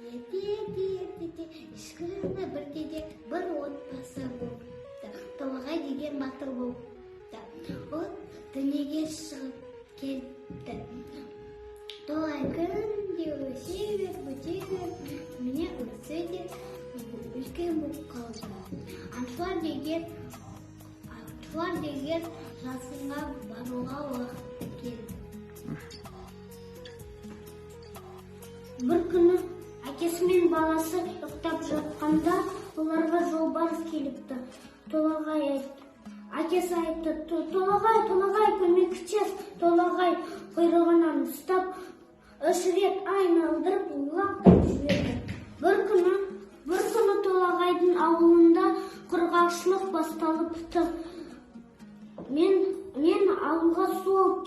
Ерте, ерте, ертеде, ешкіні бірдеде бір отбасы болыпты. Толағай деген батыр болыпты. Ол дүниеге шығып келіпті. Толағай күнде өсе беріп, өсе беріп, міне, өсті де үлкен болып қалды. Аңшылар деген жасынға баруға уақыт келді. Бір күні әкесі мен баласы ұйықтап жатқанда, оларға жолбарыс келіпті. Толағай айтты. Әкесі айтты: «Толағай, Толағай, көмектес!» Толағай құйрығынан ұстап, үш рет айналдырып, лақтырып жіберді. Бір күні Толағайдың ауылында құрғақшылық басталыпты. Мен ауылға су алып